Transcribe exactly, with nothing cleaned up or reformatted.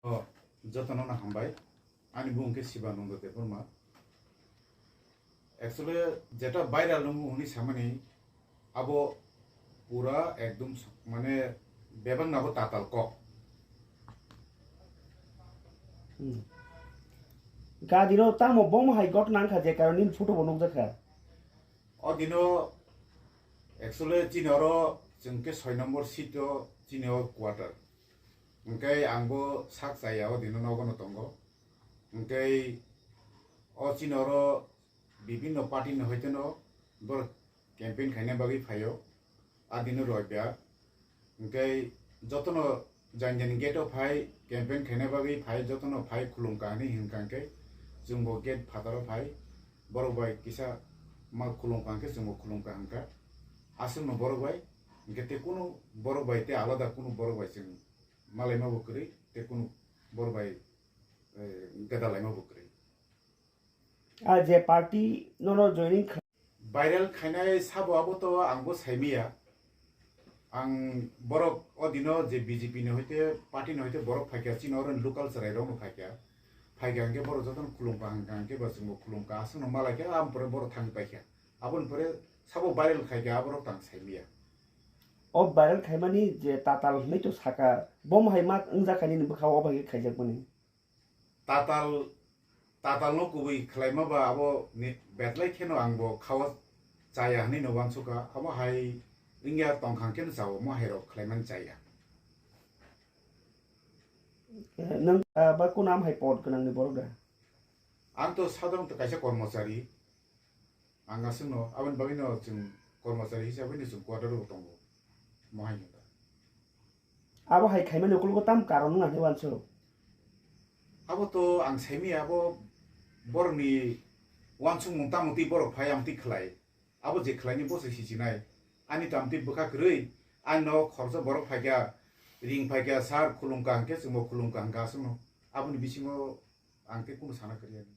O, jotono no hambai. Ani bung khe Sibananda Debbarma. Actually, jeta viral nung hwnwi samani, abo pura ekdom s-, mane, bebak nabo tatal kok. Hmm. Gadino tamo bom hai gotna wngkha je karon nini photo bo nukjakha. O dino actually chini oro chwng khe soi number seat o chini o quarter. Hwnkhe ang bo sak chaya o dino nogo no tongo. Hwnkhe o chini oro bibinno party ni hoiteno borok campaign khaina bagwi phaio. A dino roibya. Hwnkhe jotono jani jani gate o phai campaign khaina bagwi phai jotono phai khulum ka hinwi hwnkha hwnkhe chwngbo gate phataro phai borok bai kisa ma khulum ka hwnkhe chwngbo khulum ka hwnkha. Aswkno borok bai hwnkhe tei kunu borok bai tei alada kunu borok bai chwng malaima bo kwrwi tei kunu borok bai, eh, gwdalaima bo kwrwi. A je party nono joining kha- Viral khainai sabo abo to ang bo saimiya. Ang borok o dino je B J P ni hoite party ni hoite borok phaikya chini oro local chwrai rok no phaikya. Phaikya hwnkhe borok jotono khulum ka hwnkha hwnkhe bo chwngbo khulum ka aswkno malaikha aboni pore borok thangwi paikha. Aboni pore sabo viral khaikha aborok tang saimiya. O viral khaimani je tatal hinwi to saka, bom hai ma wngjakha nini bwkha o bai khe khaijakmani. Tatal, tatal no kubui khlaima ba abo ni betlai kheno ang bo khawa chaya hinwi no uansukha. Abo hai wngya tongkha hwnkhe no chao, mo hai rok khlaimani chaya. Eh, nwng, ah, ba kunam hai pod gwnang ni borok da? Ang to sadharon to kaisa kormochari. Ang aswkno, aboni bagwino chwng kormochari hisabwino chwng quarter o tongo. Mo hai nokha. Abo hai khaimani ukulgo tam karon wngkha khe uansuk? Abo to ang saimanya abo borokni uansukmung tamo twi borok phai ang twi khlai. Abo je khlaini bo se sichinai. Ani tam twi bwkha kwrwi, ani no khoroksa borok phaikha, ring phaikha, sir khulumkha hwnkhe chwngbo khulumkha hwnkha aswkno. Aboni bisingo ang tei kunu sana kwrwi ani.